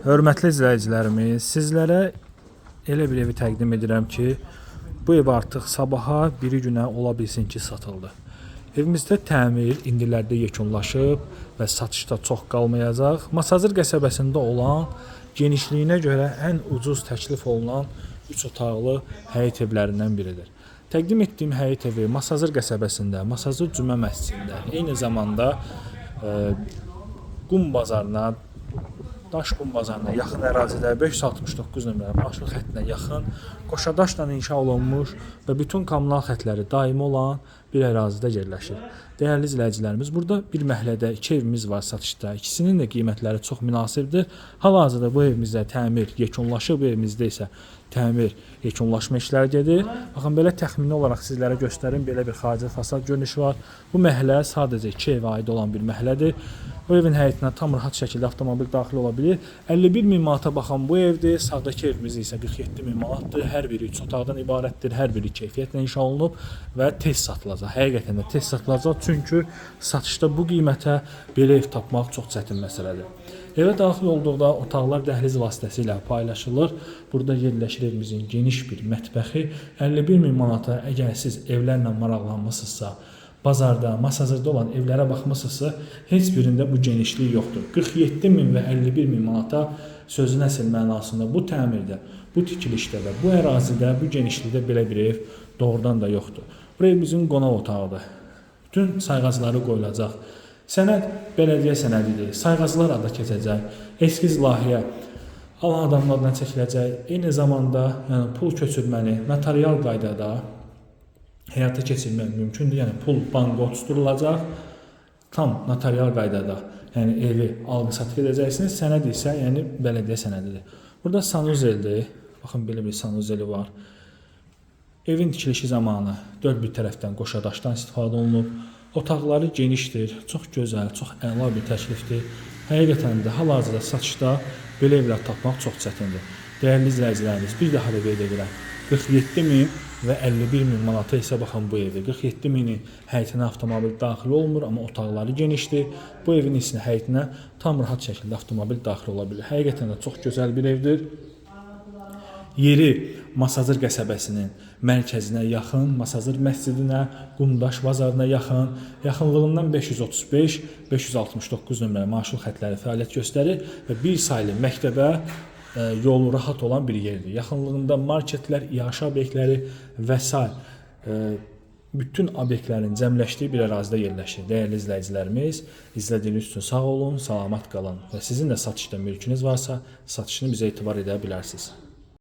Hörmətli izləyicilərimiz, sizlərə elə bir evi təqdim edirəm ki, bu ev artıq sabaha, biri günə ola bilsin ki, satıldı. Evimizdə təmir indilərdə yekunlaşıb və satışda çox qalmayacaq. Masazır qəsəbəsində olan, genişliyinə görə ən ucuz təklif olunan 3 otaqlı həyət evlərindən biridir. Təqdim etdiyim həyət evi Masazır qəsəbəsində, Masazır Cümə məscidində, eyni zamanda Qum bazarına, Daş Qum bazarına yaxın ərazidə 569 nömrəli marşrut xəttinə yaxın, qoşadaşla inşa olunmuş və bütün kommunal xətləri daimi olan bir ərazidə yerləşir. Dəyərli izləyicilərimiz, burada bir məhəllədə 2 evimiz var satışda. İkisinin də qiymətləri çox münasibdir. Hal-hazırda bu evimizdə təmir yekunlaşıb, bu evimizdə isə təmir yekunlaşma işləri gedir. Baxın, belə təxmini olaraq sizlərə göstərim, belə bir xarici fasad görünüşü var. Bu məhəllə sadəcə 2 evə aid olan bir məhəllədir. Bu evin həyətinə tam rahat şəkildə avtomobil daxil ola bilir. 51 min manata baxan bu evdir. Sağdakı evimiz isə 47 min manatdır. Hər biri 3 otaqdan ibarətdir. Hər biri keyfiyyətlə inşa olunub və tez satılacaq. Həqiqətən də tez satılacaq. Çünki satışda bu qiymətə belə ev tapmaq çox çətin məsələdir. Evə daxil olduqda otaqlar dəhliz vasitəsilə paylaşılır. Burada yerləşir evimizin geniş bir mətbəxi. 51 min manata əgər siz evlərlə maraqlanmısınızsa, bazarda, Masazırda olan evlərə baxmısınızsa, heç birində bu genişlik yoxdur. 47 min və 51 min manata sözün əsl mənasında bu təmirdə, bu tikilişdə və bu ərazidə, bu genişlikdə belə bir ev doğrudan da yoxdur. Bu evimizin qonaq otağıdır. Bütün sayğacları qoyulacaq. Sənəd bələdiyyə sənədidir. Sayğaclar ada keçəcək. Eskiz layihə alan adamın adına çəkiləcək. Eyni zamanda, yəni pul köçürməni notarial qaydada həyata keçirmək mümkündür. Yəni pul banka oturtdurulacaq. Tam notarial qaydada, yəni evi alqı-satqı edəcəksiniz. Sənəd isə, yəni bələdiyyə sənədidir. Burada sanuzeldir. Baxın, belə bir sanuzeli var. Evin tikilişi zamanı dörd bir tərəfdən qoşadaşdan istifadə olunub. Otaqları genişdir, çox gözəl, çox əla bir təklifdir. Həqiqətən də hal-hazırda satışda belə evlər tapmaq çox çətindir. Dəyərli izləyicilərimiz, bir daha da qeyd edirəm. 47 min və 51 min manata isə baxın bu evdir. 47 minin həyətinə avtomobil daxil olmur, amma otaqları genişdir. Bu evin isə həyətinə tam rahat şəkildə avtomobil daxil ola bilir. Həqiqətən də çox gözəl bir evdir. Yeri Masazır qəsəbəsinin mərkəzinə yaxın, Masazır məscidinə, Qumdaş bazarına yaxın, yaxınlığından 535-569 nömrəli marşrut xətləri fəaliyyət göstərir və bir saylı məktəbə yolu rahat olan bir yerdir. Yaxınlığında marketlər, iaşə obyektləri və sair bütün obyektlərin cəmləşdiyi bir ərazidə yerləşir. Dəyərli izləyicilərimiz, izlədiyiniz üçün sağ olun, salamat qalın və sizin də satışda mülkünüz varsa, satışını bizə etibar edə bilərsiniz.